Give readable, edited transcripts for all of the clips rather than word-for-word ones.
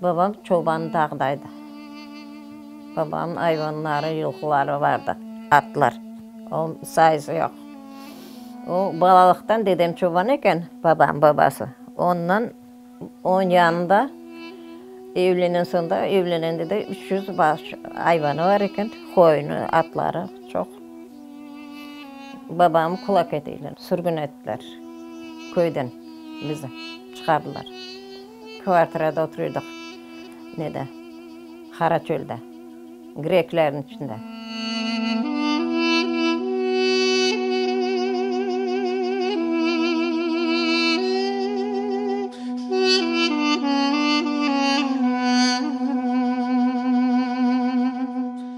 Babam çoban dağdaydı. Babamnıñ ayvanları, yılqıları vardı, atlar. O, sayısı yoq. O, balalıqtan dedem çoban eken, babam babası. Ondan, onıñ yanında evlenen soñ da, evlenende de 300 baş ayvanı bar eken, qoyunı, atları çoq. Babamı kulak eteyler, sürgün ettiler köyden bizi, çıqardılar. Kvartirada oturıydıq, nede, Qaraçölde, greklerniñ içinde.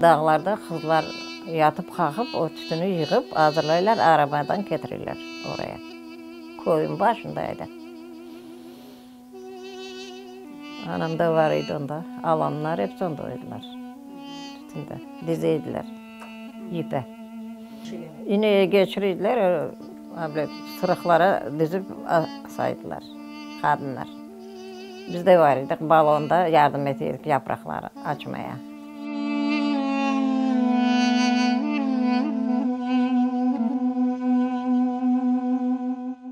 Dağlarda qızlar yatıp qalqıp, o tütüni yığıp azırlaylar, arabadan ketireler oraya. Köyün başında edi. Anam da bar edi onda, alamlar episi onda ediler, tütünde, dize ediler yipe. İnege keçirediler, böyle sırıqlara dizip asaydılar qadınlar. Biz de bar edik, balonda yardım ete edik yapraqları açmaya.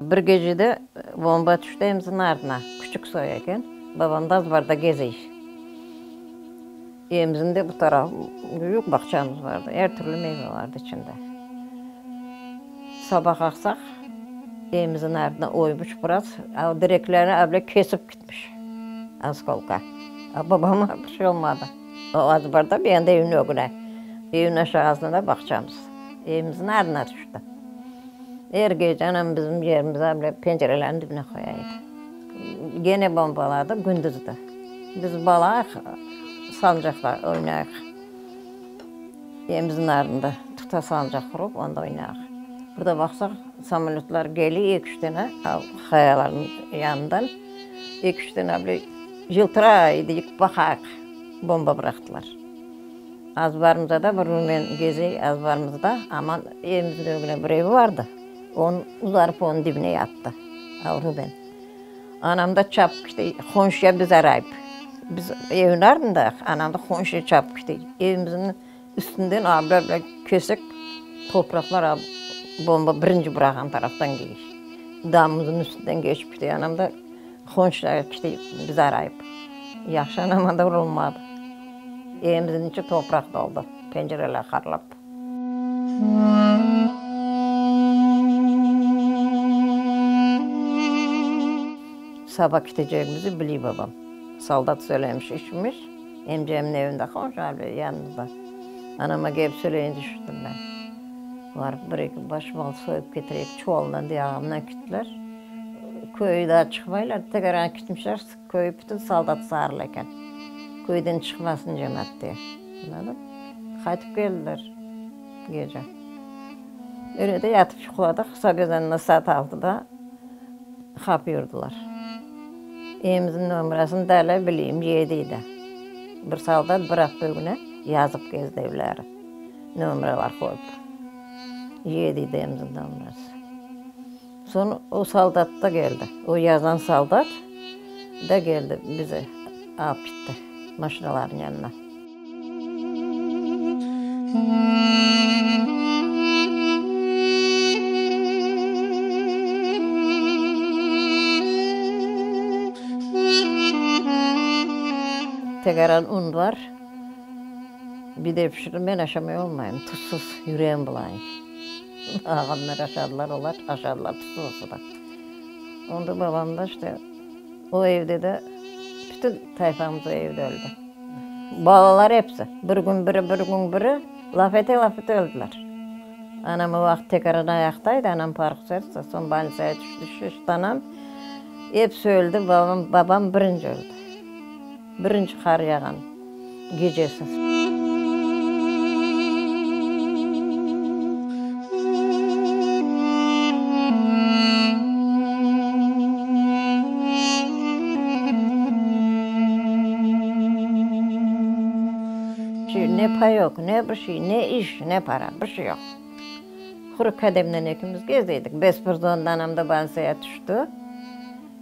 Bir gecede bomba tüşti emizniñ ardına, küçük soy eken, babam da azbarda gezey. Emizniñ de bu tarafı büyük bağçamız vardı, er türlü meyve vardı içinde. Saba qalqsaq, emizniñ ardına oymuş biraz, a direklerni able kesip kitmiş, oskolka. A babama bir şey olmadı. O azbarda, bir yanda evniñ ögüne, evniñ aşağısında da bağçamız. Evimizniñ ardına tüşti. Er gece anam bizim yerimize bile pencerelerniñ dibine qoya edi. Gene bombaladı, kündüz de. Biz balayıq, salıncaqta oynayıq. Evimizniñ ardında tuta salıncaq qurup, onda oynayıq. Bir de baqsaq, samolötlar geliy, eki-üç dene, qayalarnıñ yanından eki-üç dene bile yıltıray deyip baqayıq, bomba bıraqtılar. Azbarımızda da bir rumen gezey azbarımızda, aman evimizniñ ögüne bir evi vardı, onıñ uzarıp onıñ dibine yattı, o rumen. Anam da çapıp kite, qonşuya biz arayıp, biz evniñ ardındayıq, anam da qonşuya çapıp kite, evimizniñ üstünden abla-abla kesek topraqlar a bomba birinci bırağan taraftan keliy. Damımıznıñ üstünden keçip kite, anam da qonşuya kite biz arayıp. Yahşı anama da urulmadı. Evimizniñ içi topraq doldı, pencereler qarlap. Saba ketecegimizni biliy babam. Soldat söylemiş işmiş, emcemniñ evinde, qomşu abi yanımızda. Anama kelip söyleyince şüştim ben. Barıp bir-eki baş mal soyup ketireyik, çuvalından diye ağamdan kettiler. Köyü daa çıqmaylar, tegeran ketmişler. Köy bütün soldat sarılı eken. Köyden çıqmasın cemaat diye. Anladın? Qaytıp keldiler gece. Öyle de yatıp yuqladıq. Sobezanına saat altıda hap yurdılar. Evimizin nomerasını da bileyim, yedi edi. Bir soldat bir afta ögüne yazıp gezdi evleri. Nomeralar qoyıp. Yedi edi evimizin nomerası. Soñ o soldat da keldi. O yazan soldat da keldi, bizi alıp gitti maşinalarnıñ yanına. Tegaran un bar, bir de pişirdim, men aşamay olmayım, tuzsuz, yüreğim bulayım. Ağamlar aşadılar, olar aşadılar tuzsuz olsa da. Onda babam da işte o evde de bütün tayfamız o evde öldi. Balalar episi, bir kün biri, bir kün biri laf ete, laf ete öldiler. Anam o vaqıt tekaran ayaqta edi, anam parıq sertse, soñ bolnitsaya tüşti, şişti anam. Episi öldi, babam, babam birinci öldi. Birinci qar yağan gecesi. Ne payok, ne bir şey, ne iş, ne para, bir şey yoq. Quru kademnen ekimiz gezeydik. Besprizonda anam da bansiya tüşti.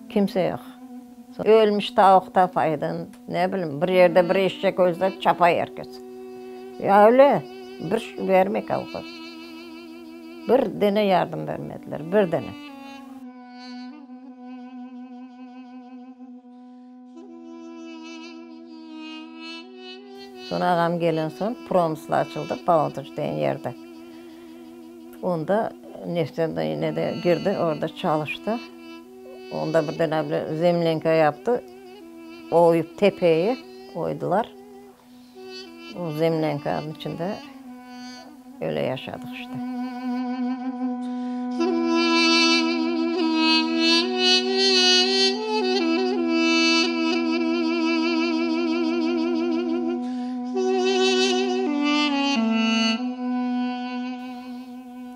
Kimse yoq. Ölmüş tavuq tapaydın, ne bileyim, bir yerde bir eşek ölse, çapay er kes. Ya öyle, bir şey bermey kolhoz. Bir dene yardım bermediler, bir dene. Soñ ağam kelen soñ, promısla açıldı, Palantış degen yerde. Onda neftenıy nede girdi, orada çalıştı. Onda bir dene böyle zemlânka yaptı, oyup tepeyi oydılar. O zemlânkanıñ içinde öyle yaşadıq işte.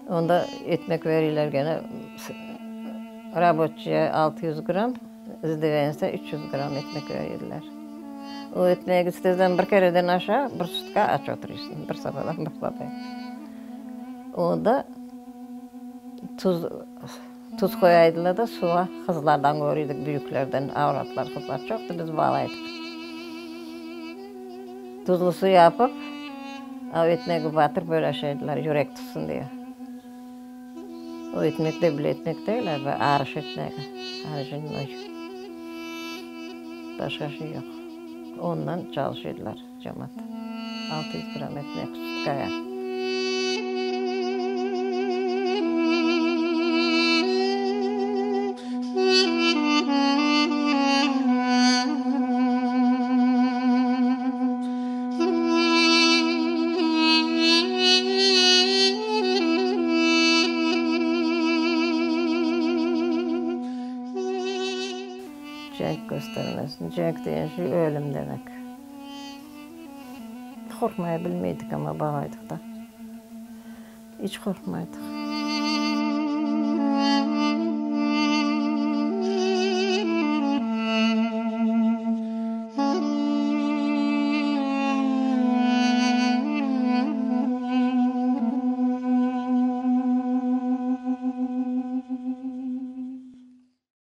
Onda etmek veriler gene. Raboçiye 600 gramm, izdivense 300 gramm etmek berediler. O etmegi istesen bir kereden aşa, bir sutka aç oturıysıñ, bir sabadan bir sabaya. O da tuz, tuz qoyaydılar da suva, qızlardan körüydik, büyüklerden, avratlar, qızlar çoqtı, biz balaydıq. Tuzlu su yapıp, o etmegi batırıp öyle aşaydılar, yürek tutsın diye. O etmek de bile etmek degil, a arış etmegi, arjinnoy. Başqa şey yoq. Ondan çalışıydılar cemaat. 600 gramm etmek sutkaya. Cenk köstermesin. Cenk degen şey ölüm demek. Qorqmaya bilmeydik amma, balaydıq da. İç qorqmaydıq.